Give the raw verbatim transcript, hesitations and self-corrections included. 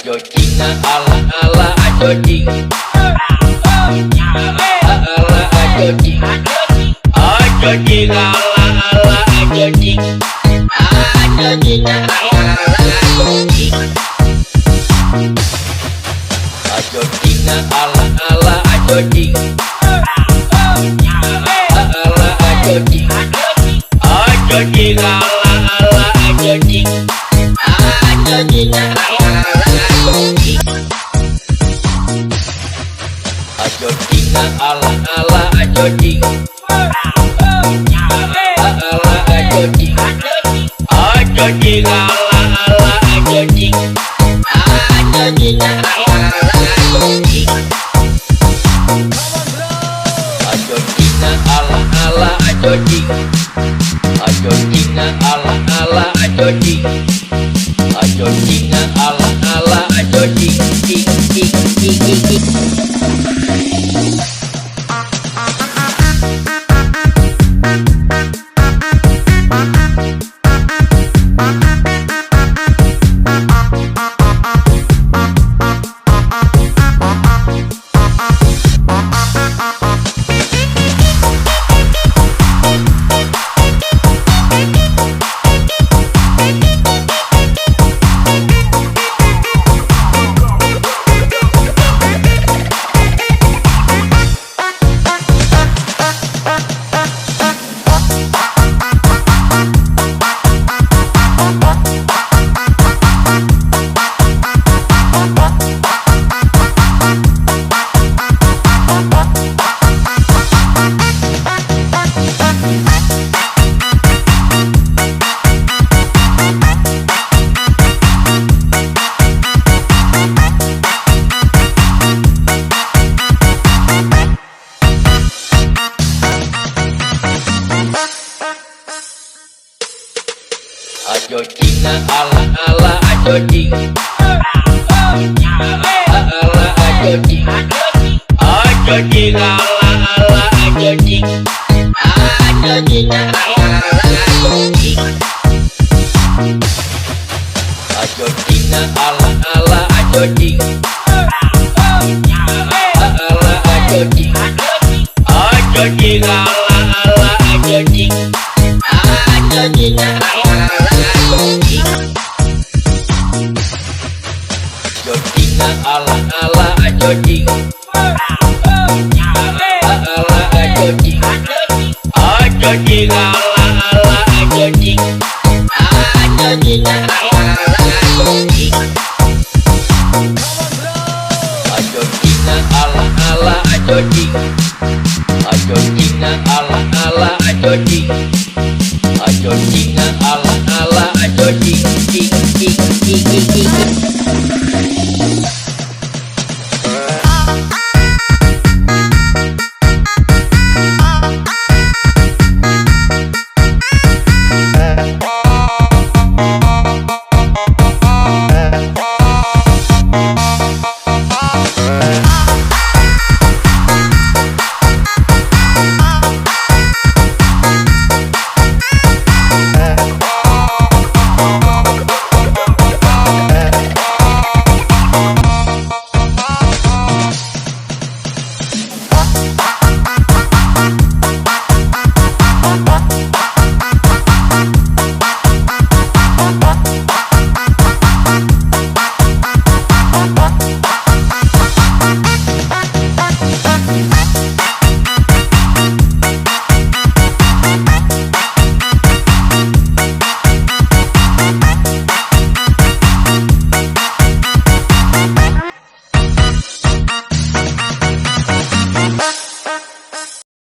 Ajo Cing, alah, alah, Ajo Cing. Alah, Ajo Cing. Ajo Cing, alah, alah, Ajo Cing. Ajo Cing, alah, alah, Ajo Cing. Ajo Cing, alah, alah, Ajo Cing. Alah, Ajo Cing. Ajo Cing, alah, alah, Ajo Cing. Ajo Cing, alah, alah, Ajo Cing. Ajo Cing, alah, alah, Ajo Cing. Alah, Ajo Cing. Ajo Cing, alah, alah, Ajo Cing. Ajo Cing, alah, alah, Ajo Cing. Ajo Cing, alah, alah, Ajo Cing. Ajo Cing, alah, alah, Ajo Cing. Ajo Cing, alah, alah, Ajo Cing. Cing, cing, cing, cing, cing. Ajo Cing, alah, alah, Ajo Cing. Alah, Ajo Cing. Ajo Cing, alah, alah, Ajo Cing. Ajo Cing, alah, alah, Ajo Cing. Ajo Cing, alah, alah, Ajo Cing. Alah, Ajo Cing. Ajo Cing, alah, alah, Ajo Cing. Ajo Cing, alah, alah, Ajo Cing. Ajo Cing, alah, alah, Ajo Cing. Alah, Ajo Cing. Ajo Cing, alah,